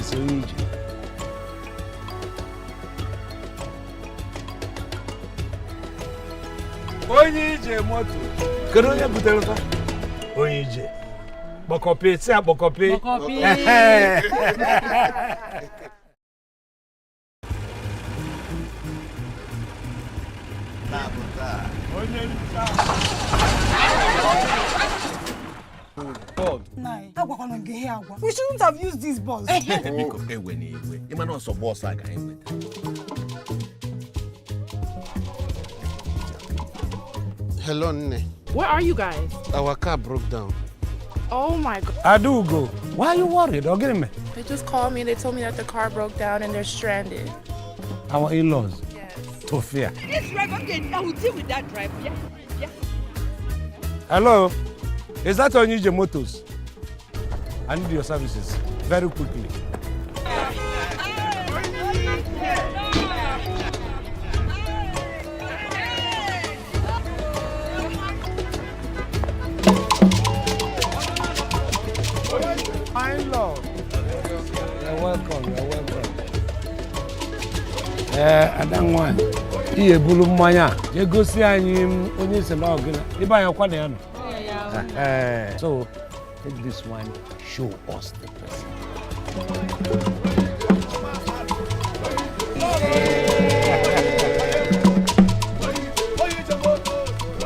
Is onye ije. Onye ije moto. Kedu onye butere fa? Onye ije. Kpọkọpị, si akpọkọpị. Kpọkọpị. Agwakwana m gị ihe agwa. We shouldn't have used this bus. Biko, ewe na iwe, ịma na ọsọ bọọsụ a ka anyị nweta. Hello, Nne. Where are you guys? Our car broke down. Oh my God. Adaugo, why are you worried? Ọ gịnị mere? They just called me. They told me that the car broke down and they're stranded. Our in-laws. Yes. Tofia. This driver, okay, I will deal with that driver. Yeah. Hello, is that Onye Ije Motors? I need your services very quickly. My in-law. You're welcome, you're welcome. Ee, ada nwanyị, ihe ebulu mmanya a jee gosi anyị m onye si na ọgịna ebe anyị ọkwa na ya nọ. Eh, so take this one, show us the person.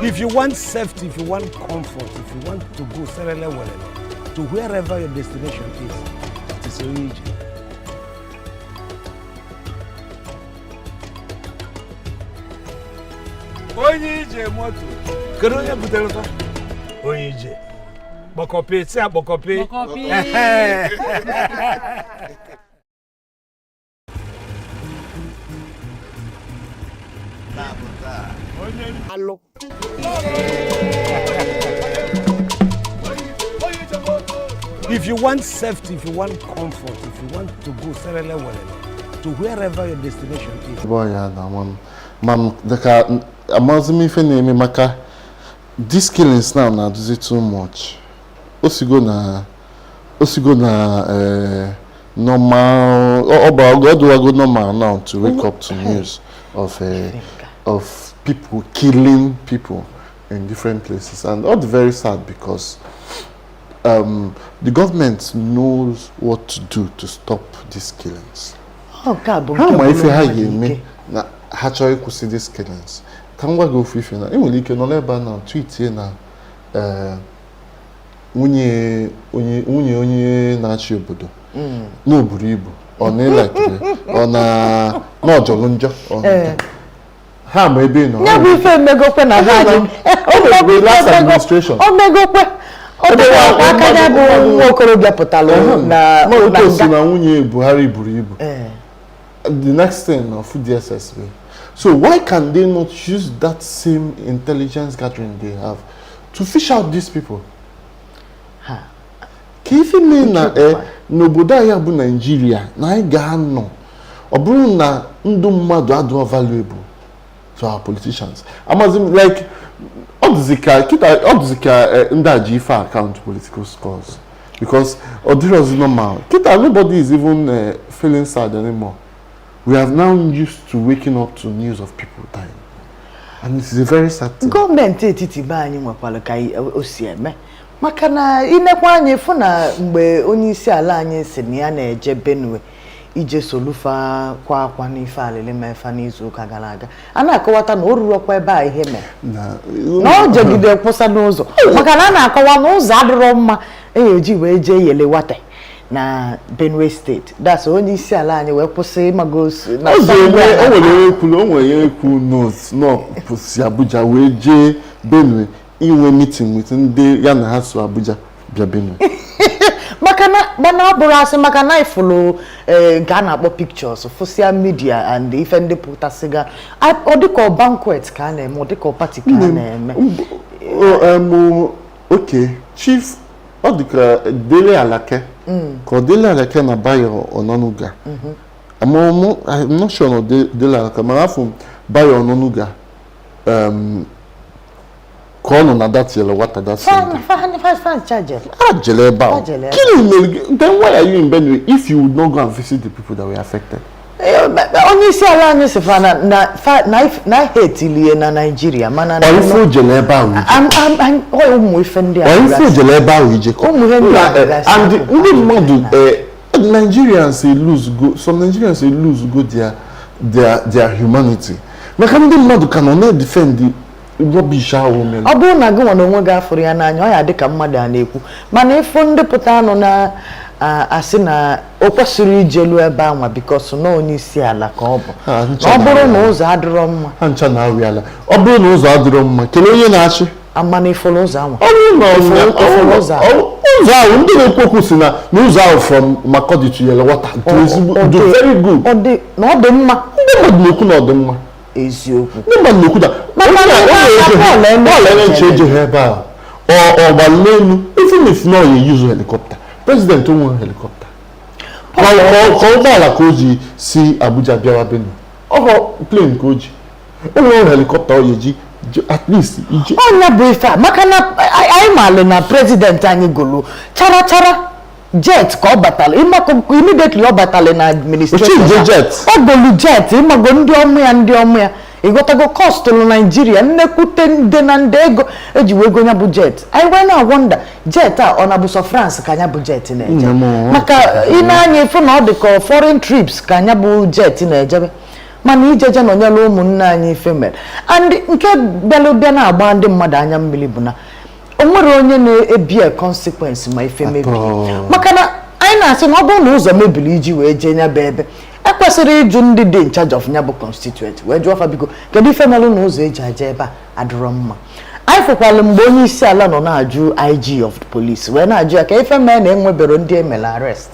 If you want safety, if you want comfort, if you want to go serele welele to wherever your destination is, it is Onye Ije. Onye ije moto. Kedu onye butere fa? Onye ije. Kpọkọpị, si akpọkọpị. Kpọkọpị. Ehe. Alụ. If you want safety, if you want comfort, if you want to go serele welele to wherever your destination is. Ebe ọ ya na ama m ma m dịka amazi m ife na-eme maka these killings now na-adụzi too much. O sigo na normal, ọ bụ ọ dụwago normal now to wake up to news of people killing people in different places, and all very sad because the government knows what to do to stop these killings. Ọ nke a bụ Ha nke ma ife gwụrụ ha mmadụ ga-eme ike. Na ha chọrọ ịkwụsị these killings. Ka m gwa gị ofu ife, na ị nwere ike nọ n'ebe a na tweetie na nwunye onye na-achị obodo na o buru ibu, ọ na-elakiri, ọ na ọ jọrọ njọ, ọ na ha ma ebe ị nọ. Ya bụ ife emegokwe na be anyị. O mere last administration. O megokwe o Ebe tere nwa- aka ya bụ nwa okorobịa pụtara na na na otu si nga. Na nwunye Buhari buru ibu, the next thing of DSS way. So why can they not use that same intelligence gathering they have to fish out these people? Ha. Ka ife mee na n'obodo anyị bụ Naijiria na anyị ga-anọ, ọ bụrụ na ndụ mmadụ adịghị valuable to our politicians. Amazi m, like, ọ dịzị ka kịta, ọ dịzị ka ndị a ji ife account political scores, because ọ dịrọzi normal kịta. Nobody is even feeling sad anymore. We have now used to waking up to news of people dying, and it is a very sad thing. Gọọmenti etiti be anyị nwekwara ka o si eme, maka na inekwa anyị fụ na mgbe onye isi ala anyị si na ya na-eje Benue ije solufa kwa akwa n'ife alịlị mefa n'izu ụka gara aga, a na-akọwata na o rurokwa ebe a ihe mere na na o jegide kwụsa n'ụzọ, maka na a na-akọwa na ụzọ adịrọ mma e eji wee jee Yelewata na Benue Steeti. That's onye isi ala anyị wee kwụsị ịmago na Ụzọ eme o nwere onye kwuru, o nwere onye kwu nọ si Abuja wee jee Benue inwe meeting with ndị ya na ha so Abuja bịa Benue. Maka na mana ọ bụrụ asị, maka na ifụlụ nke a na-akpọ pictures fụsịa media and ife ndị pụtasịga, ọ dịka ọ banquet ka a na-eme, ọ dịka ọ party ka a na-eme. Okay, Chief, ọ dịka Dele Alake, ka ọ Dele Alake na Bayo Onanuga. Amụmụ, I'm not sure na Dele Alake, mana afọ m Bayo Onanuga. Ka ọ nọ na that Yelewata that Sunday. Fa charge. A jele ebe ahụ. Fa jele ebe. Gịnị mere then why are you in Benue if you would not go and visit the people that were affected? Onye isi ala anyị si fa na ha etilie na Naịjirịa, mana Ọ ife o jele ebe ahụ ije. Ọ ụmụ ife ndị a Ọ ife o bụgasị. jele ebe ahụ ije kọ. Ụmụ ihe ndị a Na, bụgasị and akụkụ ndị akụkụ mmadụ na- Nigerians lose go, some Nigerians lose go their humanity, maka ndị mmadụ ka nọ na-edefend rubbish ahụ mere. Ọ bụrụ na gị nwa na onwe gị afụrụ ya n'anya, ọ ya dị ka mmadụ a na-ekwu, mana ịfụ ndị pụta anụ na asị na o kwesịrị ijelu ebe anwa because na onye isi ala ka ọ bụ. Ha, ncha Na ọ bụrụ na na- ụzọ adịrọ mma. Ha ncha na-arị ala. Ọ bụrụ na ụzọ adịrọ mma, kelee onye na-achị. Amana ifụrụ ụzọ anwa. Ọ bụrụ na Ifụrụ ụzọ ahụ. Ụzọ ahụ ndị na-ekwu okwu si na ụzọ ahụ from Makurdi to Yelewata dị ezigbo, dị very good. Ọ dị na ọ dị mma. Ndị mmadụ na-ekwu na ọ dị mma. Eziokwu. Ndị mmadụ na-ekwu na Maka na Paul Enenche Paul Enenche ejeghị ebe a, ọ gbalụ n'elu, even if na ọ ya use helicopter. President onwe helicopter ka ụgbọala ka o ji si Abuja bịawa Benue, ọhọ plane ka o ji, o nwere helicopter ọ ya eji at least ije. Ọnya bụ ife a, maka na anyị maali na president anyị golu chara chara jet ka ọ batala, ịmakọ immediately ọ batala na administration. O change jet. Ọ golu jet, ịmago ndị ọmụ ya, ndị ọmụ ya, ịghọtago, costụlụ Naijiria nnekwute nde na nde ego eji wee go ya bụ jet. Anyị wee na-wonder, jet a ọ na-abụ sọ France ka anya bụ jet na-eje? Nne m, ọ- Maka ị na-anya ịfụ na ọ dị ka foreign trips ka anya bụ jet na-ejebe, mana ijeje nọnyere ụmụnne anyị ife mere. And nke bịalụ bịa na-agba ndị mmadụ anya mmiri bụ na o nwere onye na-ebie consequence ma ife mebie. Atọ. Maka na anyị na-asị na ọ bụrụ na ụzọ mebiri iji wee jee nya bụ ebe, ekwesịrị ịjụ ndị dị in charge of nya bụ constituent, wee jụọ fa, biko, kedu ife melụ na ụzọ eji aje ebe a adịrọ mma? Anyị fụkwalụ mgbe onye isi ala nọ na-ajụ IG of the police, wee na-ajụ ya ka ife mee na enwebero ndị emere arrest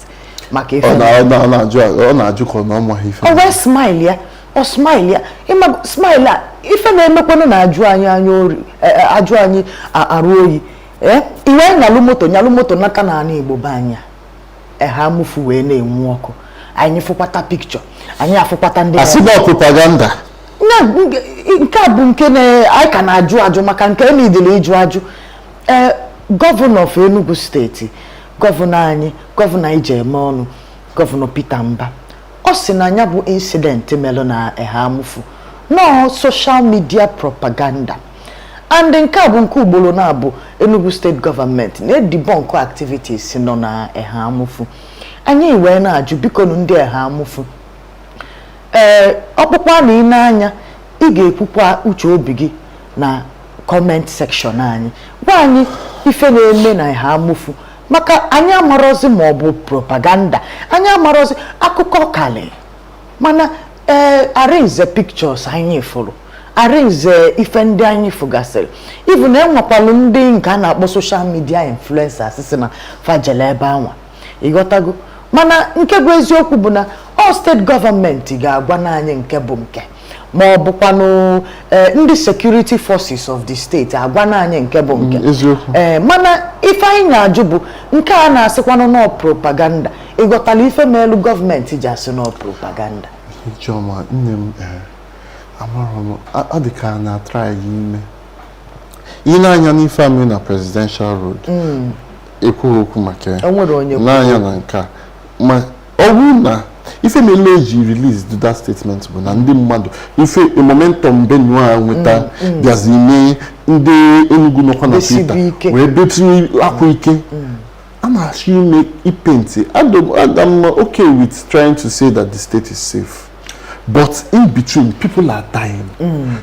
maka ife Ọ na-ajụ, ọ na-ajụ ka ọ na ọ maghị ife. O wee smile ya, ọ smile ya, ịma smile a, ife na-emekwanụ na-ajụ anyị anya ori, ajụ anyị arụ oyi. Ee, iwe nyalụ moto, nyalụ moto nata n'ala Igbo be anyị a eha amụfu wee na-enwu ọkụ. Anyị fụkwata pikchọ, anyị afụkwata ndị Asị na propaganda. Na nke a bụ nke na anyị ka na-ajụ ajụ, maka nke enidiri ịjụ ajụ. Ee, gọvanọ of Enugu Steeti, gọvanọ anyị, gọvanọ anyị ji eme ọnụ, Gọvanọ Peter Mba, ọ sị na ya bụ incident melụ na eha amụfu nọọ social media propaganda. And nke a bụ nke ugboro na-abụ Enugu Steeti gọọmenti na-edebunk activities nọ na eha amụfu. Anyị wee na-ajụ, bikonu, ndị eha amụfu, ee, ọkpụkpọ na ị na-anya, ị ga-ekwukwa uche obi gị na comment section anyị. Gwa anyị ife na-eme na ha amụfu, maka anyị amarọzi ma ọ bụ propaganda, anyị amarọzi akụkọ kali. Mana ee, arinze pictures anyị fụrụ, arinze ife ndị anyị fụgasịrị, even enwekwalụ ndị nke a na-akpọ social media influencers si na fajele ebe anwa, ịghọtago. Mana nke bụ eziokwu bụ na ọ steeti gọọmenti ga-agwa n'anyị nke bụ nke, ma ọ bụkwanụ ndị security forces of the state agwa n'anyị nke bụ nke. Eziokwu. Ee, mana ife anyị na-ajụ bụ nke a na-asịkwanụ nọ propaganda, ịghọtala ife meelu gọọmenti ji asị nọ propaganda? Chioma, nne m, amarọ m, ọ dị ka a na-atry ya ime ile anya n'ife amị na Presidential Road, ekwughị okwu maka ya. O nwere onye kwuru. N'anya na nke a, ma ọ bụrụ na ife mere eji release do that statement bụ na ndị mmadụ ife momentum Benue a nweta bịazi mee ndị Enugu nọkwa na Besibe Twitter ike. wee betiri akwa ike a na-achọ ime ipaint. I'm okay with trying to say that the state is safe, but in between, people are dying.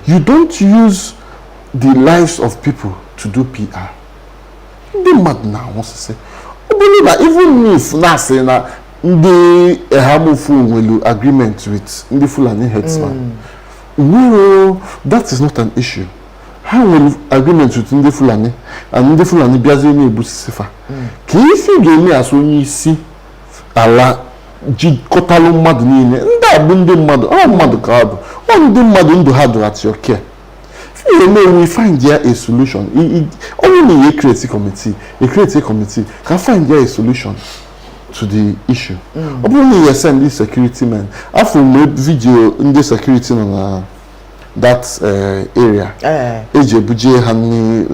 You don't use the lives of people to do PR. Ndị mmadụ na-anwụsịsị. Ọ bụrụ na even if na-asị na ndị Ehamufu nwere agreement with ndị Fulani herdsmen, nwere, that is not an issue. Ha nwere agreement with ndị Fulani and ndị Fulani bịazie na-egbusisi fa, ka isi ga-eme asụ onye isi ala jikọtalụ mmadụ niile. Ndị a bụ ndị mmadụ, ọ mmadụ ka ọ bụ, ọ ndị mmadụ ndụ ha dụrụ at your care. If you we find there a solution, ọ bụrụ na you create a committee, you create a committee can find there a solution to the issue. Ọ bụrụ na you send these security men, afọ m video ndị security nọ na That area eji ebuje ha nri,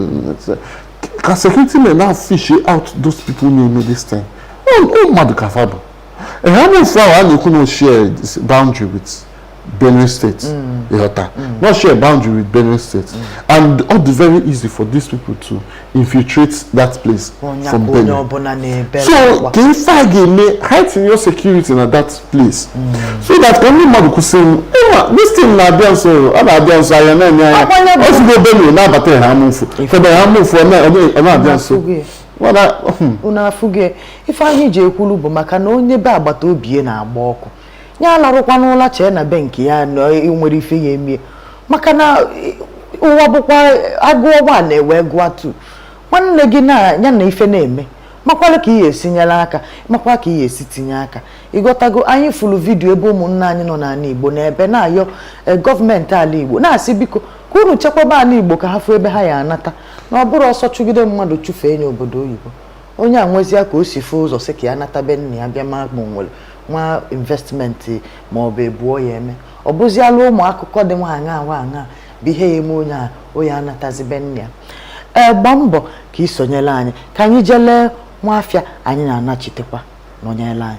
ka security men now fish out those people na-eme this thing. Ọ mmadụ ka fa bụ. Eha-Amufu ahụ a na-ekwu na share this boundary with Benue State, ịghọta, not share boundary with Benue State, and ọ dị very easy for these people to infiltrate that place Onye from ka onye Benue. ọbụla na-ebere So akwa. ka ife a ga-eme, heighten your security na that place so that ka ndị mmadụ kwụsị ịma this thing na-abịa nso. Ọ na-abịa nso, anya na-enye anya. Akwanye bụ- O sigo Benue na-abata Eha-Amufu, febe Eha-Amufu, ọ na-abịa nso. Afụgo ya. Mana Unu afụgo ya. Ife anyị ji ekwulu bụ maka na onye be agbata obi ya na-agba ọkụ, ya alarụkwa n'ụla, chee na be nke ya na nwere ife ya emie, maka na ụwa bụkwa agụọ 1 na-ewe gụọ 2. Nwanne gị na ya na ife na-eme, makwala ka ị ga-esi nyere aka, makwa ka ị ga-esi tinye aka. Ịghọtago? Anyị fụrụ video ebe ụmụnne anyị nọ n'ala Igbo na ebe na-ayọ gọọmenti ala Igbo, na-asị biko ka unu chekwaba ala Igbo, ka ha fụ ebe ha ya anata, na ọ bụrụ ọsọ chụgide mmadụ chụfee nye obodo oyibo, onye a nwezia ka o si fụ ụzọ sị ka ya nata be nna ya, bịa ma ma o nwere nwa investment ma ọ bụ ebuo ya eme. Ọ bụziala ụmụ akụkọ dị nwa aṅa nwa aṅa bụ ihe ya eme onye a onye anatazi be nna ya. Ee, gbaa mbọ ka ị sonyere anyị, ka anyị jelee nwafịa, anyị na-anachitekwa nọnyere anyị.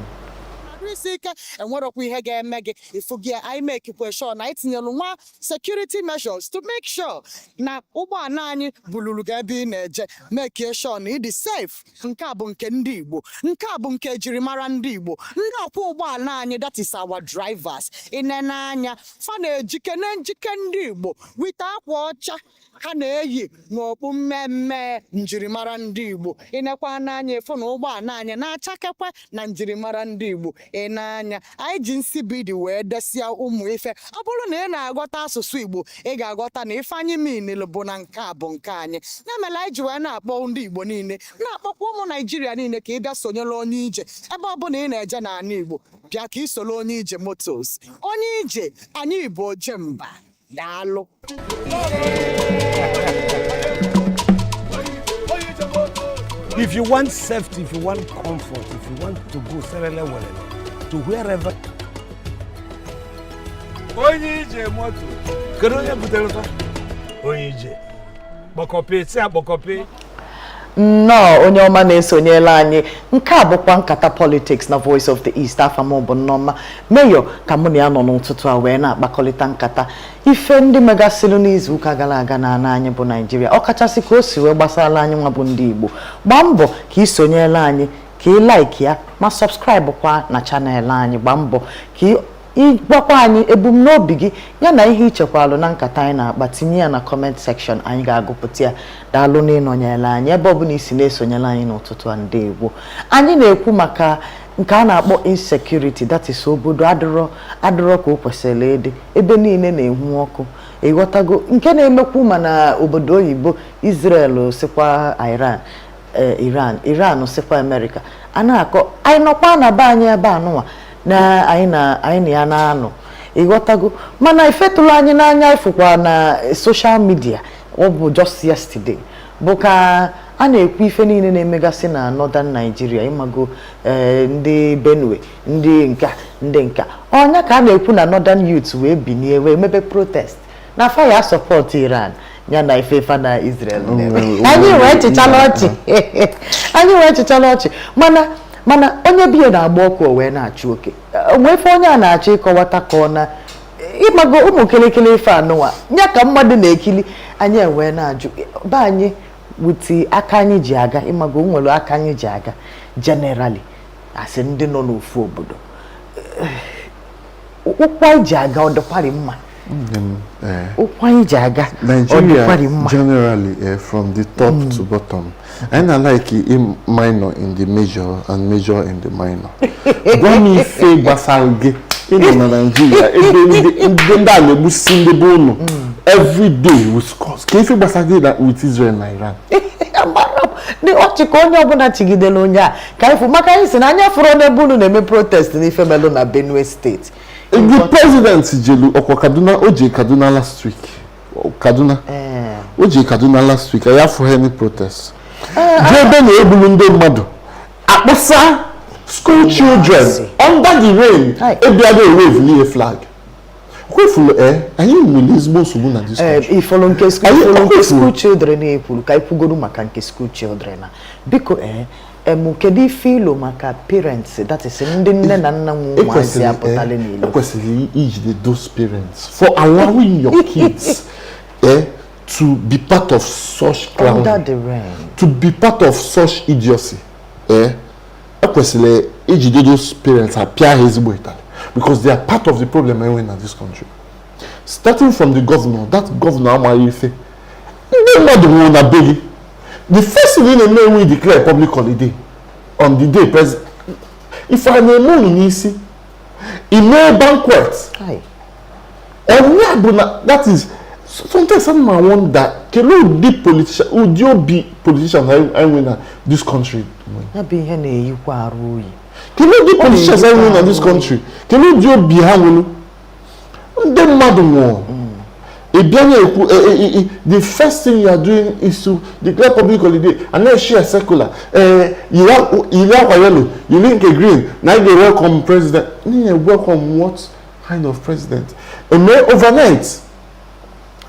Arụ isi ike, enwerọkwa ihe ga-eme gị. Ifu gị, anyị mekikwe sure na anyị tinyelu nwa security measures to make sure na ụgbọala anyị buluru gị ebe ị na-eje, make sure na ị dị safe. Nke a bụ nke ndị Igbo, nke a bụ nke ejirimara ndị Igbo, ndị ọkwọ ụgbọala anyị, that is our drivers. Ịnene anya, fa na-ejike na njike ndị Igbo wite akwa ọcha ha na-eyi n'okpu mmemme njirimara ndị Igbo. Ịnekwa n'anya, ịfụ na ụgbọala anyị na-achakekwe na njirimara ndị Igbo. Ị na-anya, anyị ji nsibidi wee desịa ụmụ ife. Ọ bụrụ na ị na-aghọta asụsụ Igbo, ị ga-aghọta na ife anyị minil bụ na nke a bụ nke anyị. Ya mere anyị ji wee na-akpọ ndị Igbo niile, na-akpọkwa ụmụ Naijiria niile, ka ị bịa sonyere Onye Ije. Ebe ọ bụla ị na-eje n'ala Igbo, bịa ka ị soro Onye Ije Motors. Onye Ije, anyị bụ ojemba. Daalụ. If you want safety, if you want comfort, if you want to go serele welele to wherever. Onye Ije Moto. Kedu onye butere fa? Onye Ije. Kpọkọpị, si akpọkọpị. Nnọọ, onye ọma na-esonyela anyị. Nke a bụkwa Nkata Politics na Voice of the East. Afa m bụ Nneọma Mayor, ka mụ na ya nọ n'ụtụtụ a wee na-akpakọrịta nkata ife ndị megasịrị n'izuụka gara aga na ana anyị bụ Naijiria, ọkachasị ka o si wee gbasara anyị nwa bụ ndị Igbo. Gbaa mbọ ka ị sonyela anyị, ka ị like ya ma subscribe kwa na channel anyị. Gbaa mbọ ka ịgwakwa anyị ebumnobi gị ya na ihe ichekwalụ na nkata anyị na-akpa. Tinye ya na comment section, anyị ga-agụpụta ya. Daalụ n'ịnọnyere anyị ebe ọbụla isi na-esonyere anyị n'ụtụtụ a. Ndewo. Anyị na-ekwu maka nke a na-akpọ insecurity, that is obodo adịrọ adịrọ ka o kwesịrị ịdị, ebe niile na-enwu ọkụ. Ịghọtago? Nke na-emekwu ma na obodo oyibo, Israel sikwa Iran, Iran sikwa Amerịka, a na-akọ. Anyị nọkwa na be anyị ebe anụnwa na anyị na anyị na ya na-anọ. Ịghọtago? Mana ifetụrụ anyị n'anya, ịfụkwa na social media, ọ bụ just yesterday bụ ka a na-ekwu ife niile na-emegasị na Northern Nigeria. Ịmago, ndị Benue, ndị nka, ndị nka ọnya ka a na-ekwu na Northern Youth wee binie wee mebe protest na fa ya support Iran ya na ifefa na Israel na-eme. Anyị wee chịchala ọchị, anyị wee chịchala ọchị, mana onye biya na-agba ọkụ, o wee na-achụ oke onwe ife onye a na-achọ ịkọwata, ka ọ na ịmago ụmụ kịrịkịrị ife anụnwa ya ka mmadụ na-ekili. Anyị ewee na-ajụ be anyị wuti aka anyị ji aga. Ịmago, o nwere aka anyị ji aga generally, asị ndị nọ n'ofu obodo, ụkwụ anyị ji aga, ọ dịkwarị mma? Ụkwụ anyị ji aga, ọ Nigeria dịkwarị mma? generally, from the top to bottom, anyị na-like in minor in the major and major in the minor. Gwa m ife gbasara gị ịnọ na Nigeria ebe ndị a na-egbusi ndị be unu every day with scores. Ka ife gbasara gị na with Israel na Iran? Agbara m. Ndị ọchị ka onye ọbụla chigidere onye a ka anyị fụ, maka anyị si na anya fụrụ n'ebe unu na-eme protest n'ife melụ na Benue Steeti. The president jelu ọkwa Kaduna, o je Kaduna last week. Kaduna, o je Kaduna last week, anyị afụghị any protest. Jee ebe na-egbulu ndị mmadụ, akpụsa school children under the rain, Hai. ebiago wave lie flag. Kwefulu, anyị nwere ezigbo nsogbu na this country. Ifọlụ nke school, Anyị ifọlụ nke kwefuru. school children ekwuru ka anyị kwugoro maka nke school children na biko, kedu ife ilo maka parents, that is ndị nne na nna nwe ụmụazị apụtala n'ilo? Ekwesịrị ijide those parents for allowing your kids to be part of such clowning, under the rain, to be part of such idiocy. Ekwesịrị ijide those parents, apịa ha ezigbo ịtalị, because they are part of the problem enwe na this country, starting from the governor. That governor amaghị ife. Ndị mmadụ nwụrụ na be gị, the first thing ị na-eme enwe declare public holiday on the day president. Ife a na-eme unu n'isi, ime banquet. Hi. Ọnya bụ na that is, sometimes I ma wonder kedu ụdị politician, ụdị obi politician anyị nwe na this country. Ya bụ ihe na-eyikwa arụ oyi. Kedu ụdị politicians anyị nwe na this country? Kedu ụdị obi ha nwere? Ndị mmadụ nwụrụ, ị bịa na-ekwu, the first thing you are doing is to declare public holiday and then share circular, yiri akwa yellow, yiri nke green, na ị ga-welcome president. N'ihi welcome what kind of president? Eme overnight,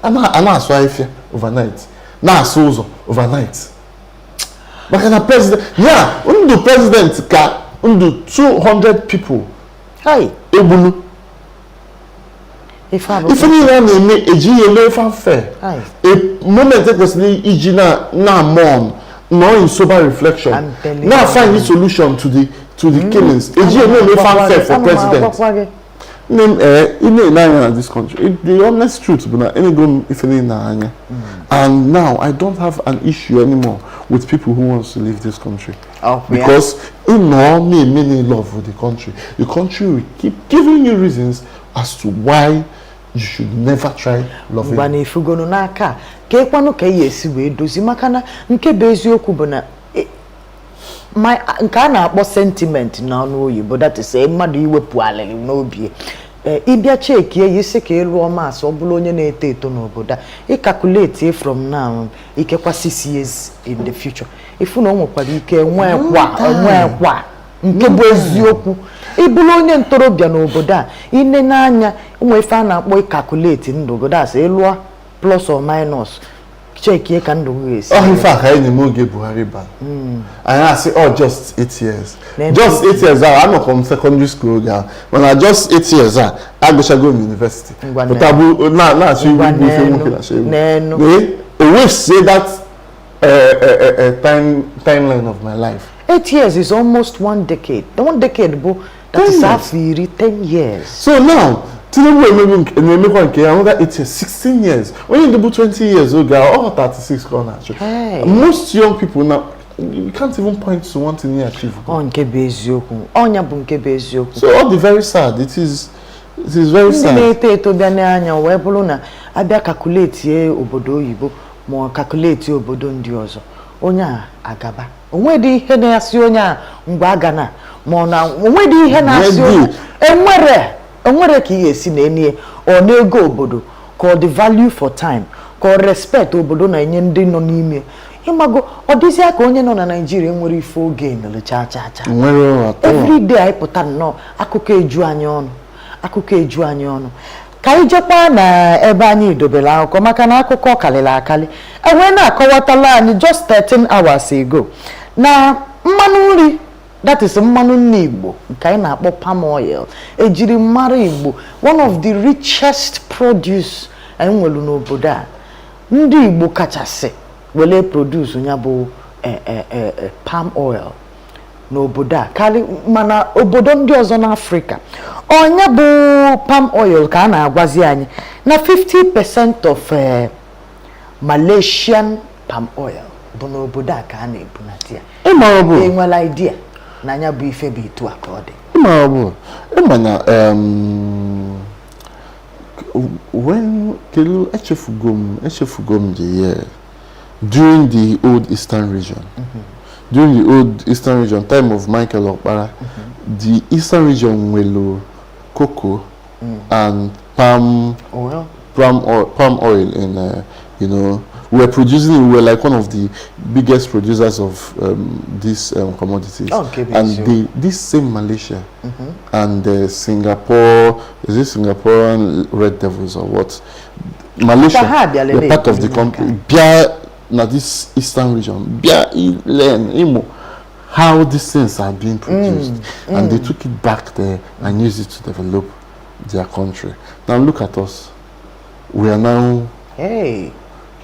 a na-asụ ahịfịa overnight, na-asụ ụzọ overnight, maka na president ya, ndụ president ka ndụ 200 people Hi. egbulu. Ife a bụ Ife niile a na-eme, ejighị eme fanfare. Aye. A moment ekwesịrị iji na mourn, nọ in sober reflection, I'm telling na you. find the solution to the killings, ejighị eme fanfare for Ana m president. agwakwa gị. Nne m, ị na-ele anya na this country, the honest truth bụ na enego m ife niile anya, and now I don't have an issue anymore with people who wants to leave this country, Ọkwa ya. because ị nọ na-eme na love for the country, the country will keep giving you reasons as to why you should never try loving. Mgba na ifugonu n'aka a, ka ekwanụ ka e esi wee dozi, maka na nke bụ eziokwu bụ na nke a na-akpọ sentiment n'ọnụ oyibo, that is mmadụ iwepụ alịrị n'obi. Ịbịa chekie ya, isi ka ị lụọ maasị, ọ bụrụ onye na-eto eto n'obodo a, ị calculate from now, ikekwa 6 years in the future, ifu na o nwekwara ike nwekwa nke bụ eziokwu. Ị bụrụ onye ntorobịa n'obodo a, ine n'anya ụmụ ife a na-akpọ ị calculate ndụ gị, that's ịlụọ plus or minus, chekie ka ndụ gị ga-esi. Ọ ife a ka anyị na-eme oge Buhari bara, anyị asị, oh, just 8 years. Na-eme. Just 8 years a, anọkọ m secondary school oge ahụ, mana just 8 years a, agụchago m university. Ngwa. Pụta bụ na-achọ Ngwa. igbu ife N'enu. nwoke na-achọ egwu. N'enu. Ee, o wee that timeline of my life. 8 years is almost one decade. The one decade bụ, that is 10 years. afọ 10, 10 years. So now Tinubu emegbu na-emekwa nke ya another 8 years, 16 years. Onye ndị bụ 20 years oge ahụ, ọ 36 ka ọ na-achọ. Hey. Most young people now, you can't even point to one thing he achieved. Ọ nke bụ eziokwu, ọnya bụ nke bụ eziokwu. So all the very sad, it is very Ndị sad. na-eto eto bịa n'anya wee bụrụ na abịa calculate obodo oyibo ma ọ calculate obodo ndị ọzọ, onye a agaba, onwedị ihe na-asị onye a ngwa agana, ma ọ na onwedị ihe na-asị onye enwere ka ị ga-esi na enie ọ na-ego obodo, ka ọ dị value for time, ka ọ respect obodo na-enye ndị nọ n'ime. Ịmago, ọ dịzịa ka onye nọ na Naijiria enwere ife oge nere cha cha cha. Nwere atọ. Everyday anyị pụta nnọọ, akụkọ eju anyị ọnụ, akụkọ eju anyị ọnụ. Ka anyị jekwa na ebe anyị dobere akụkọ, maka na akụkọ karịrị akarị. Enwee na-akọwatala anyị just 13 hours ago na mmanụ nri, that is mmanụ nri Igbo nke anyị na-akpọ palm oil, ejiri mara Igbo, one of the richest produce anyị nwere n'obodo a. Ndị Igbo kachasị wele produce ya bụ palm oil n'obodo a karị, mana obodo ndị ọzọ n'Afrịka. Ọnya bụ palm oil ka a na-agwazi anyị na 50% of Malaysian palm oil bụ n'obodo a ka a na-ebunata ya. Ịma ọ bụ Enwela idea na anya bụ ife bụ etu a ka ọ dị. Ịma ọ bụ, ịma na when, kedu, echefugo m the year, during the old Eastern Region, during the old Eastern Region time of Michael Okpara, the Eastern Region nwelu cocoa and palm oil. Palm oil in We were producing, we were like one of the biggest producers of these commodities. Okay, and so. This same Malaysia and Singapore, is it Singaporean Red Devils or what? Malaysia, they're part of the company. Bịa na this eastern region, bịa learn, ịmụ how these things are being produced, and they took it back there and used it to develop their country. Now look at us. We are now Hey.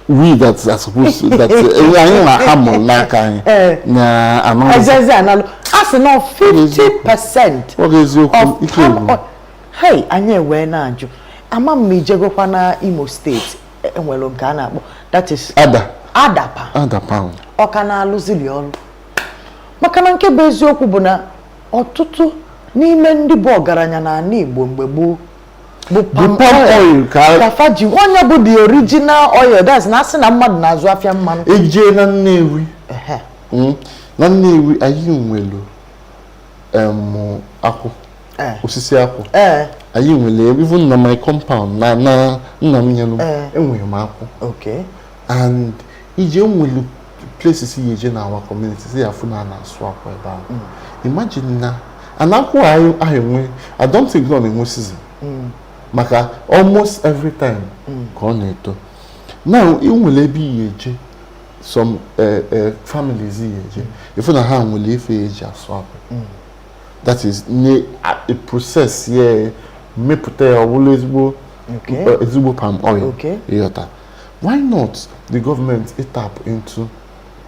we that are supposed to, that anyị na-amụ n'aka anyị na anọ Ezeze analụ a sị na 50% ọ ga-eziokwu of ike palm gwụ. oil. Hey, anyị ewee na-ajụ, ama m ma ijegokwa na Imo Steeti, enwere nke a na-akpọ, that is ada Adapa. Ada pound. Ọ ka na-alụzili ọrụ, maka na nke bụ eziokwu bụ na ọtụtụ n'ime ndị bụ ọgaranya n'ala Igbo mgbe gboo bụ palm palm oil oil ka- ka fa ji onye bụ the original oil, that's na asị na mmadụ na-azụ afịa mmanụ. Ejee na Nnewi, Ehe. na Nnewi anyị nwere akwụ, osisi akwụ. Anyị nwere, even na my compound na nna m nyelu m, enwere m akwụ. And ije nwere places ya eje na our community si afụ na a na-asụ akwụ ebe ahụ. Imagine na and akwụ anyị ahụ enwe, I don't think na ọ na-enwe season, maka almost every time ka ọ na-eto. Now ị nwere ebe iyi eje, some families iyi eje ifu na ha nwere ife eji asụ akwụ, that is ne a process ya mepụta ya, ọ bụrụ ezigbo ezigbo palm oil. Ịghọta? Why not the government tap into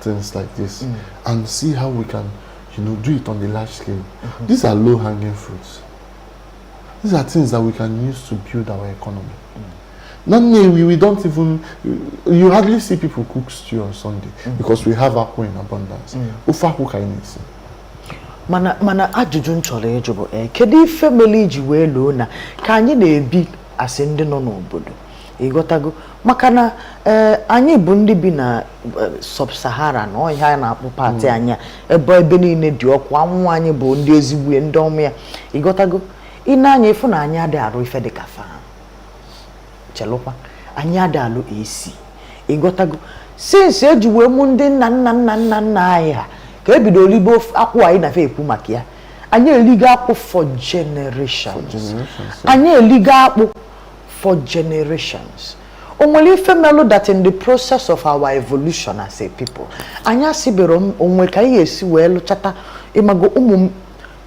things like this and see how we can do it on the large scale? These are low hanging fruits. These are things that we can use to build our economy. Na Nnewi, we don't even, you hardly see people cook stew on Sunday because we have akwụ in abundance. Ofe akwụ ka anyị na-esi. Mana ajụjụ m chọrọ ịjụ bụ, kedu ife mere iji wee loo na ka anyị na-ebi asị ndị nọ n'obodo, ịghọtago? Maka na anyị bụ ndị bi na sub-Sahara na ọhịa a na-akpọ pati anyị a, ebe niile dị ọkụ anwụ, anyị bụ ndị ezigbo ndị ọmụ ya, ịghọtago? Ị na-anya ịfụ na anyị adịghị arụ ife dịka fan, chelụkwa, anyị adịghị alụ AC, ịghọtago? Since eji wee mụ ndị nna nna nna nna nna anyị ha ka ebido libe akwụ anyị na fe ekwu maka ya, anyị eligo akwụ for generations. Anyị eligo akpụ for generations. O nwere ife melụ that in the process of our evolution as a people, anyị asịbero m onwe ka anyị ga-esi wee lụchata, ịmago, ụmụ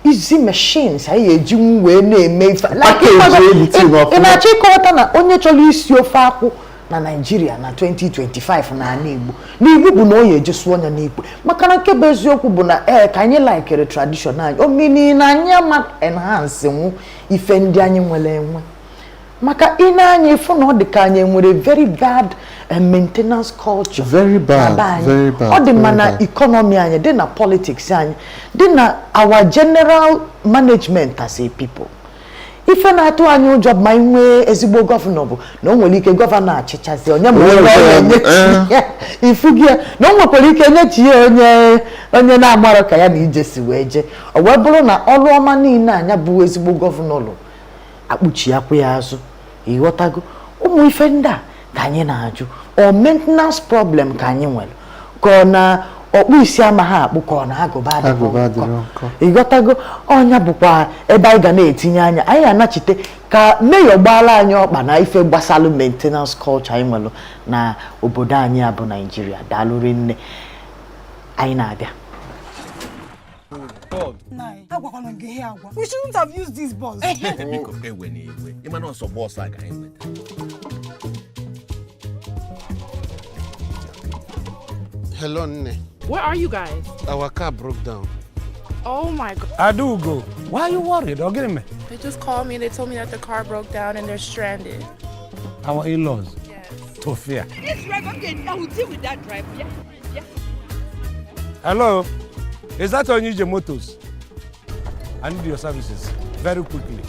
easy machines anyị ga-eji wee na-eme ife like Package ịmago, everything ị ọfụma. na-achọ ịkọwata na onye chọrọ isi ofe akwụ na Naijiria na 2025 na ala Igbo, na Igbo bụ na ọ ya eje sụọ ya n'ikwe, maka na nke bụ eziokwu bụ na ka anyị likere tradition anyị omini na anyị ama enhance nwu ife ndị anyị nwere enwe, maka ị na-anya ịfụ na ọ dị ka anyị nwere very bad maintenance culture Very bad, na be anyị. Very bad, Ọ dị mma very na bad. economy anyị dị, na politics anyị dị, na our general management as a people. Ife na-atụ anyị ụjọ ma anyị nwee ezigbo gọvanọ bụ na o nwere ike gọvanọ achịchazi onye ma onye ọ ga-enyechi ya, ifugi ya na o nwekwara ike nyechi ya onye na-amarọ ka ya na ije si wee jee, ọ wee bụrụ na ọrụ ọma niile anya bụ ezigbo gọvanọ lụ akpuchi akwụ ya azụ, ịghọtago? Ụmụ ife ndị a ka anyị na-ajụ, ọ maintenance problem ka anyị nwere, ka ọ na ọkpụ isi amaghị akpụ, ka ọ na agụba adịghị Agụba nkọ? Adịghị nkọ. Ịghọtago? Ọnya bụkwa ebe anyị ga na-etinye anya. Anyị anachite ka meyọ gbaala anyị ọkpa na ife gbasalụ maintenance culture anyị nwere na obodo anyị a bụ Naijiria. Daalụ rinne, anyị na-abịa. Agwakwana gị ihe agwa. We shouldn't have used this bus. Biko, ewe na iwe, ịmana ọsọ bọọsụ a ka anyị nweta. Hello, Nne. Where are you guys? Our car broke down. Oh my God. Adaugo, why are you worried? Or get me? They just called me and they told me that the car broke down and they're stranded. Our in-laws. Yes. Tofia. This driver, okay, I will deal with that driver. Yeah. Hello? Is that Onije Motors? I need your services very quickly.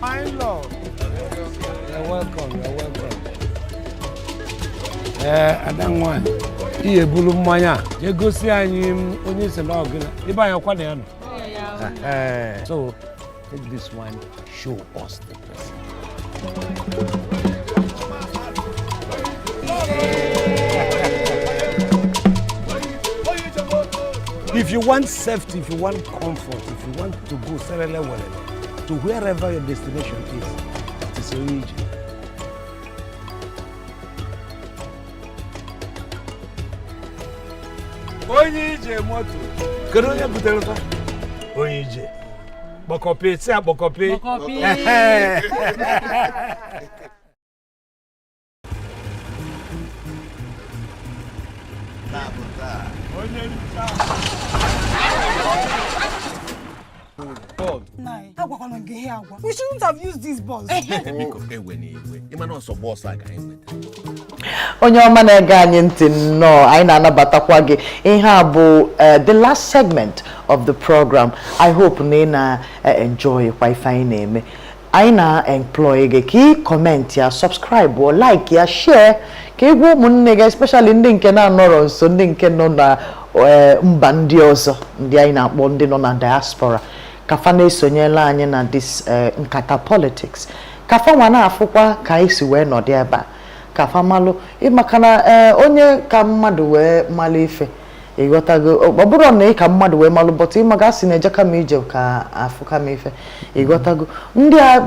My in-law. You're welcome. You're welcome. Adanwa. Ihe buru mmanya a jee gosi anyị onye si na ọgịna ebe anyị ọkwa na ya nọ. So take this one, show us the president. If you want safety, if you want comfort, if you want to go serele welele to wherever your destination is, it is Onye Ije. Onye Ije moto. Kedu onye butere ụtọ? Onye Ije. Kpọkọpị, si akpọkọpị. Kpọkọpị. Agwakwana gị ihe agwa. We shouldn't have used this bus. Biko ewe n'iwe, ịmana ọsọ bọọsụ a ka anyị nweta. Onye ọma na-ege anyị ntị, nnọọ, anyị na-anabatakwa gị. Ihe a bụ the last segment of the program. I hope na ị na-enjoy kwa ife anyị na-eme. Anyị na-employ gị ka ị comment ya, subscribe or like ya, share, ka ị gwa ụmụnne gị, especially ndị nke na-anọrọ nso, ndị nke nọ na mba ndị ọzọ, ndị anyị na-akpọ ndị nọ na diaspora, ka fa na-esonyela anyị na this nkata politics, ka fa nwa na-afụkwa ka anyị si wee nọdụ ebe a, ka fa malụ ịmaka na ee, onye ka mmadụ wee malụ ife, ịghọtago? Ọ bụrụ na ị ka mmadụ wee malụ bọtụ, ịmaga asị na-eje kama ije ka afụ kama ife, ịghọtago? Ndị a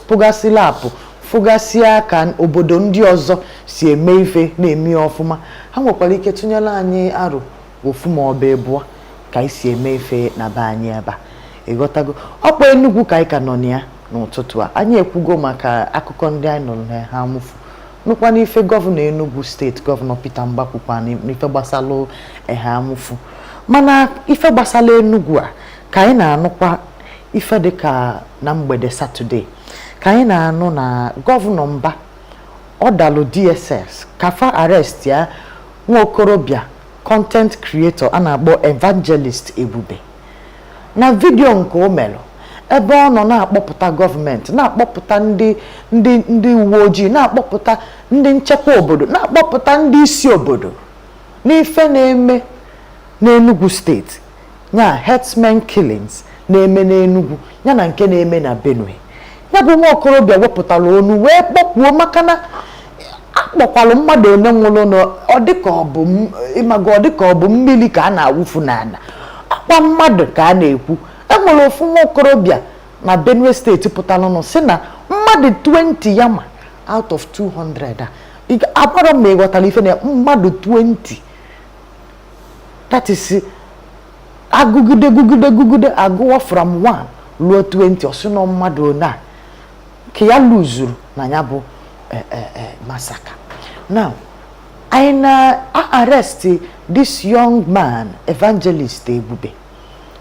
pụgasịla apụ, fụgasịa ka obodo ndị ọzọ si eme ife, na-eme ya ọfụma, ha nwekwara ike tụnyere anyị arụ ofu ma ọ bụ ịbụọ ka anyị si eme ife na be anyị ebe a, ịghọtago? Ọkpa Enugwu ka anyị ka nọ na ya n'ụtụtụ a. Anyị ekwugo maka akụkọ ndị anyị nụrụ na ha amụfu nụkwa n'ife gọvanọ Enugu steeti, Gọvanọ Peter Mbah, kwukwa n'ife gbasalụ eha amụfu. Mana ife gbasara Enugu a ka anyị na-anụkwa ife dịka na mgbede Satọde ka anyị na-anụ na Gọvanọ Mbah ọ dalụ DSS ka fa arrest ya nwa okorobịa content creator a na-akpọ Evangelist Ebube, na vidiyo nke o melụ ebe ọ nọ na-akpọpụta gọọmenti, na-akpọpụta ndị uwe ojii, na-akpọpụta ndị nchekwa obodo, na-akpọpụta ndị isi obodo n'ife na-eme n'Enugu steeti, ya herdsmen killings na-eme n'Enugu, ya na nke na-eme na Benue. Ya bụ nwa okorobịa wepụtara onu wee kpọkwuo maka na akpọkwalụ mmadụ one nwụrụ nụ, ọ dịka ọ bụ ịmago, ọ dịka ọ bụ mmiri ka a na-awụfu n'ala, akwa mmadụ ka a na-ekwu. Enwere ofu nwa okorobịa na Benue steeti pụtaranụ si na mmadụ 20 ya ma out of 200 a. Agbara m ma ị ghọtara ife na mmadụ 20, that is agụgide gụgide gụgide agụwa from 1 ruo 20, ọsị nọ mmadụ one a ka ya luzuru na ya bụ massacre. Now anyị na-arrest this young man, Evangelist Ebube,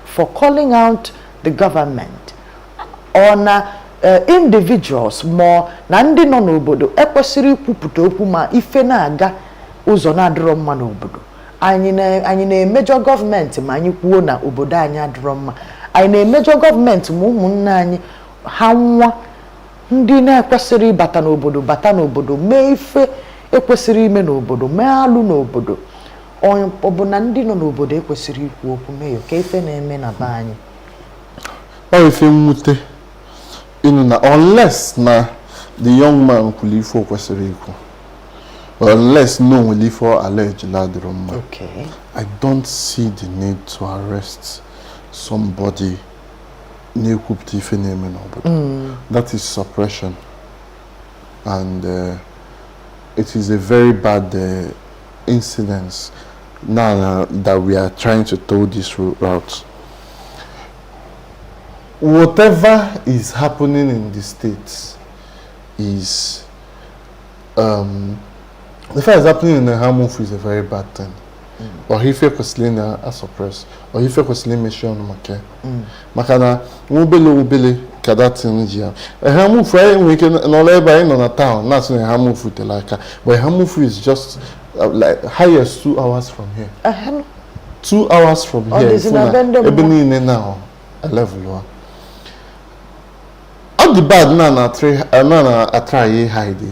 for calling out the government ọ na individuals ma na ndị nọ n'obodo ekwesịrị ikwupụta okwu ma ife na-aga ụzọ na-adịrọ mma n'obodo anyị. Anyị na-emejọ gọọmenti ma anyị kwuo na obodo anyị adịrọ mma? Anyị na-emejọ gọọmenti ma ụmụnne anyị ha nwa ndị na-ekwesịrị ịbata n'obodo bata n'obodo, mee ife ekwesịrị ime n'obodo, mee alụ n'obodo? Ọ bụ na ndị nọ n'obodo ekwesịrị ikwu okwu mee ya ka ife na-eme na be anyị? Ọ ife mwute ịnụ na unless na the young man kwuru ife o kwesịrị ikwu, unless no nwere ife ọ allege la adịrọ mma, I don't see the need to arrest somebody na-ekwupụta ife na-eme n'obodo. That is suppression and it is a very bad incident now that we are trying to tow this route. Whatever is happening in the states is the fact is happening in Eha-Amufu is a very bad thing. Or ife kwesịrị na suppress, or ife kwesịrị imechi ọnụ maka ya. Maka na nwa obele obele ka that thing ji ya. Eha-Amufu, anyị nwere ike nọrọ ebe anyị nọ na town na-asị na Eha-Amufu tere aka, but Eha-Amufu is just like highest 2 hours from here. 2 hours from Ọ here. dịzị Ịfụ na na be ndị ebe mmụọ. niile na level ọ dị bad na na na atry hide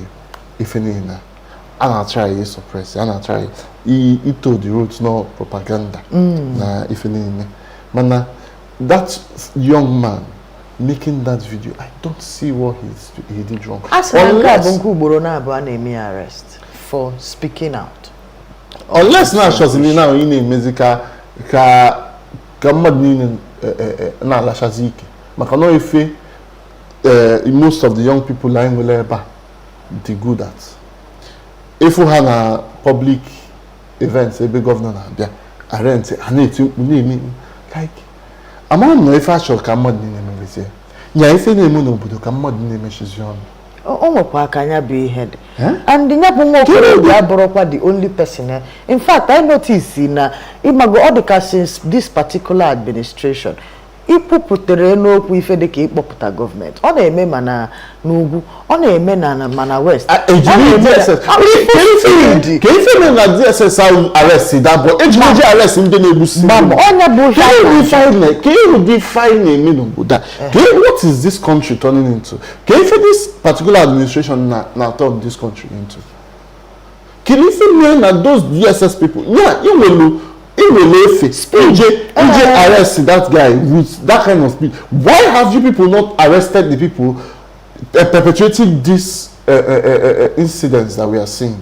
ife niile. A na-atry suppress, a na-atry ito the roads, no propaganda na ife niile. Mana that young man making that video, I don't see what he did wrong. A sị na nke a bụ nke ugboro na-abụọ a na-eme ya arrest for speaking out. Unless na achọzili na ị na-emezi ka mmadụ niile na-alachazi ike, maka na ife most of the young people anyị nwere ebe a dị good at ịfụ ha na public events ebe governor na-abịa arent, ha na-eti mkpu, na-eme like amaghị m na ife achọrọ ka mmadụ niile merezie nya ife na-eme n'obodo, ka mmadụ niile mechizi ọnụ. O nwekwa ka anya bụ ihe dị, and ya bụ nwa okorobịa abụrụkwa the only person. In fact, I notice na ịmago ọ dịka since this particular administration ikwupụtere n'okwu ife dịka ịkpọpụta gọọmenti, ọ na-eme mana n'ugwu, ọ na-eme na mana west. Ejiri DSS ka ife mere na DSS ahụ arrest that boy, ejiri eji arrest ndị na-egbusi. Ọnya bụ ka ụdị ife anyị na-eme n'obodo a? What is this country turning into? Ka ife this particular administration na turn this country into? Kedu ife mere na those DSS people ya iwelu iwele efe ije arrest that guy with that kind of speed? Why have you people not arrested the people perpetrating these incidents that we are seeing?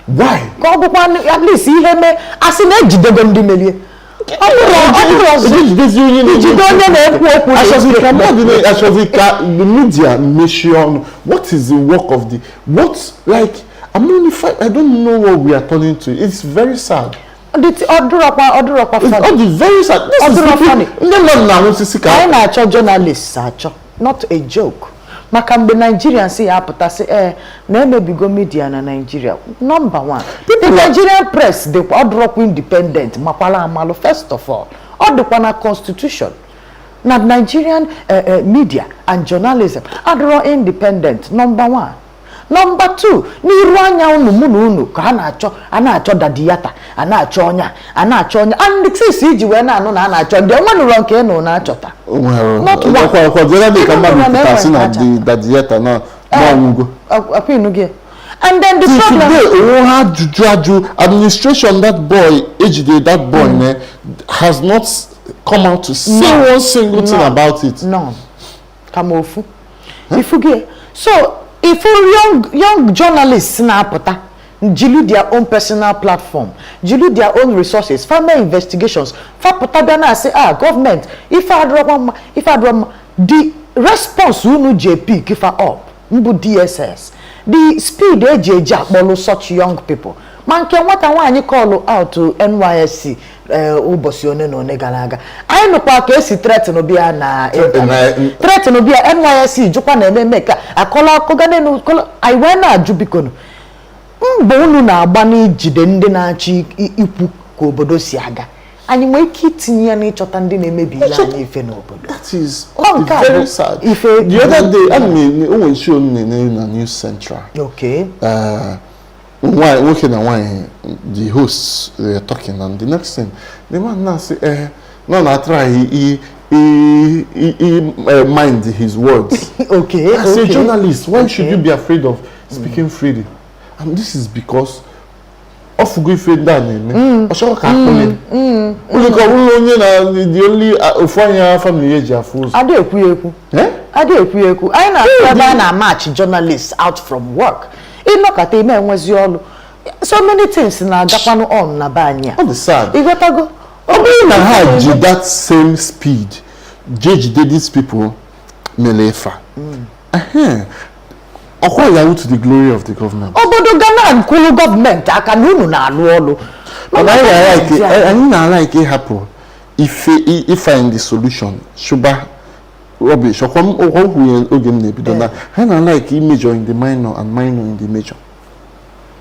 Why? Ka ọ bụkwa at least ihe mee, asị na ejidego ndị melie. Ijide onye na-ekwu okwu. Achọzi ka the media mechie ọnụ. What is the work of the what? Like, I'm only five, I don't know what we are turning to. It's very sad. Ọ dịrọkwa funny. Ọ dị very sad. Ọ dịrọ funny. Ndị mmadụ na-ahụ osisi ka anyị na-achọ journalists achọ, not a joke, maka mgbe Nigerians ya apụtasị ee na-emebigo media na Nigeria. Number one, the Nigerian press dịkwa, ọ dịrọkwa independent. Makwala amalụ, first of all, ọ dịkwa na constitution na Nigerian media and journalism adịrọ independent, number one. Number two, n'iru anya unu, mụ na unu, ka a na-achọ, a na-achọ Dadiyata, a na-achọ ọnya, a na-achọ ọnya, and since iji wee na-anụ na a na-achọ ndị enwenụrọ nke ị nụ na-achọta. Ka mmadụ pụta sị na Dadiyata na ọnwụgo. Akwinu gị. And then the problem today, onwe ha ajụjụ ajụ administration, that boy ejide, that boy ne has not come out to say No. one single thing No. about it. None. Kama ofu ifugie. So ifu young young journalists na-apụta jilu their own personal platform, jilu their own resources, farmer investigations, fapụta bịa na-asị, "Ah, gọọmenti, ife adịrọkwa mma, ife adịrọ mma." The response unu ji pick fa up mbụ DSS, the speed eji akpọlụ such young people, ma nke nwata nwaanyị call out NYSC ụbọchị one na one gara aga, anyị nụkwa ka esi threaten bịa na internet, threaten bịa NYSC, jụkwa na ememe ka akọla akụga n'elu kọla. Anyị wee na-ajụ, bikonu, mbọ unu na-agba n'ijide ndị na-achọ ikwu ka obodo si aga, anyị nwee ike itinye ya n'ịchọta ndị na-emebi ile anyị ife n'obodo? That is Ọ nke a very bụ sad. ife. The other day, ana m o nwere show m na-ene na News Central. Nwaanyị, nwoke na nwaanyị, the hosts, they are talking, and the next thing, the man now say, no, na try he mind his words. As a journalist, why should you be afraid of speaking freely? And this is because ọfụgo ife ndị a na-eme, ọ chọrọ ka akpụle ụlọ ka ọ bụrụ onye na the only ofu anya family ya eji afụ ụzọ. Ada ekwu ya ekwu. Eh? Ada ekwu ya ekwu. Anyị na-afụ ebe a na-amatch journalists out from work, ịnọkọta ime enwezi ọlụ. So many things na-agakwanụ on na be anyị a. Ọ dị sad. Ịghọtago? Ọ bụrụ na ha ji that same speed jee jide these people mere ife a, ọkwa ya to the glory of the government. Obodo Ghana kwụrụ gọọmenti aka na unu na-alụ ọlụ. Mana anyị na-alike ịhapụ ife ifind the solution, shuba rubbish. Ọkwa ọkwa kwuru oge m na-ebido na ha na-alike major in the minor and minor in the major,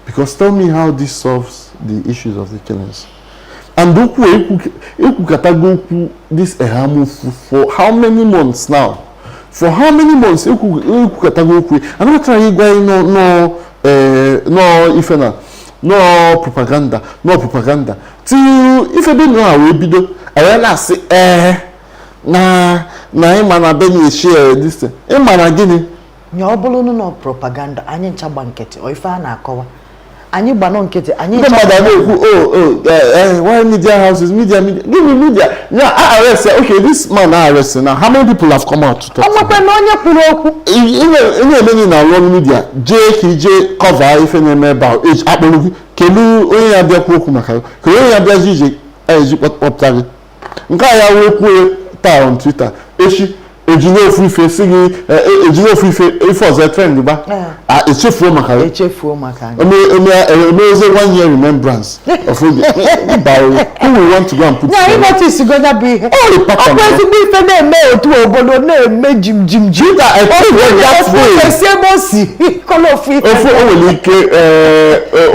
because tell me how this solves the issues of the killings. And okwu ekwukatago okwu this Eha-Amufu for how many months now? For how many months ekwukatago okwu? I'm trying ịgwa anyị no no no ife na no propaganda, no propaganda, till ife Benue a wee bido, anyị na-asị ee na ịma na Benue share this thing, ịma na gịnị. Nya ọ bụrụ na propaganda, anyị ncha gba nkịtị. Ọ ife a na-akọwa. Anyị gbanọ nkịtị, anyị Ndị mmadụ a na-ekwu, Oh, why media houses, media, media?" Gịnị media ya a arrest ya? Okay, this man a arrest now, how many people have come out to talk O to him? nwekwa na onye kwuru okwu. Ị na-eme na arụ ọrụ media, jee ka ije cover ife na-eme ebe ahụ, eji akpọrọ gị. Kedu onye ya bịa kwuo okwu maka gị? Kedu onye ya bịazi ije eji kpọpụta gị? Nke a ya wee kwuo taa on Twitter, echi ejiri ofu ife si gị, ejiri ofu ife, ife ọzọ trend gba, a echefuo maka gị. Echefuo maka anyị. Emezie one year remembrance of oge mba. Who will want to go and put Ya ị notice go, ya bụ ihe Ọ dị pattern. ọkwa ezigbo ife na-eme otu obodo na-eme jim jim jim. Peter, I think that way. Esi ebe o si kọlọ ofu ife. Ofu o nwere ike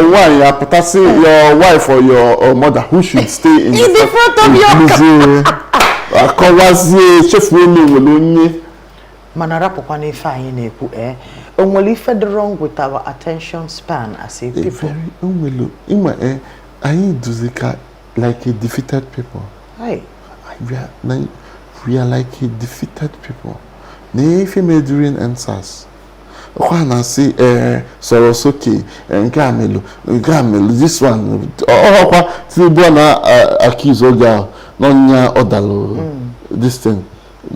nwaanyị apụtasị, your wife or your or mother who should stay in In the front of your car, akọwazie, chefuo na enwere onye. Mana rapụkwa n'ife anyị na-ekwu, ee, o nwere ife dị wrong with our attention span as a A people. very o nwere ịma, anyị duzi ka like a defeated people. Hey. We are like a defeated people na ife mere during EndSARS. Ọkwa na-asị, ee, sọ̀rọ̀ sókè, nke a melụ, nke a melụ, this one ọkwa Tinubu a na-accuse oge ahụ n'ọnya ọdalụ this thing,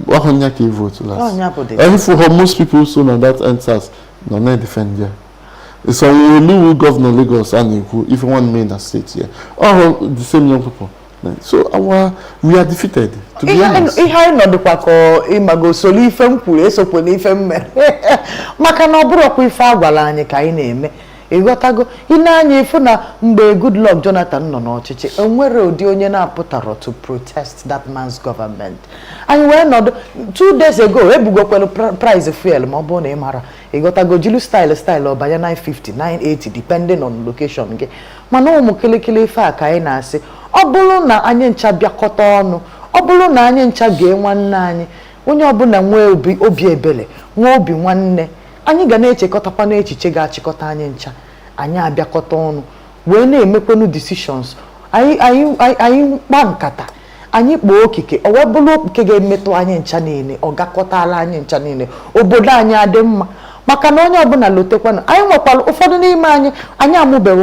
ọnya ka e vote last. Ọnya bụ the And for most people so na that EndSARS nọ na-defend ya. Sanwo-Olu, governor Lagos, a na-ekwu ife one main na state ya, ọhụ the same young people. So our we are defeated, to be Ihe anyị honest. ihe anyị nọdụkwa ka ịmago soro ife m kwuru, esokwe n'ife m mere, maka na ọ bụrụkwa ife a gwara anyị ka anyị na-eme. Ịghọtago? Ị na-anya ịfụ na mgbe Goodluck Jonathan nọ n'ọchịchị, enwere ụdị onye na-apụtara to protest that man's government. Anyị wee nọdụ 2 days ago, ebugokwelu price fuel, ma ọ bụrụ na ị mara. Ịghọtago? Jilu style style ọbanye 950, 980, depending on location gị. Mana ụmụ kịlịkịlị ife a ka anyị na-asị, ọ bụrụ na anyị ncha bịakọta ọnụ, ọ bụrụ na anyị ncha gee nwanne anyị, onye ọbụla nwee obi ebele, nwee obi nwanne, anyị ga na-echekọtakwa n'echiche ga-achịkọta anyị ncha. Anyị abịakọta ọnụ wee na-emekwenu decisions anyị kpa nkata, anyị kpọọ okike, ọ wee bụrụ nke ga-emetụ anyị ncha niile, ọ gakọtala anyị ncha niile, obodo anyị adị mma. Maka na onye ọbụla lotekwanụ, anyị nwekwara ụfọdụ n'ime anyị, anyị amụbeghị.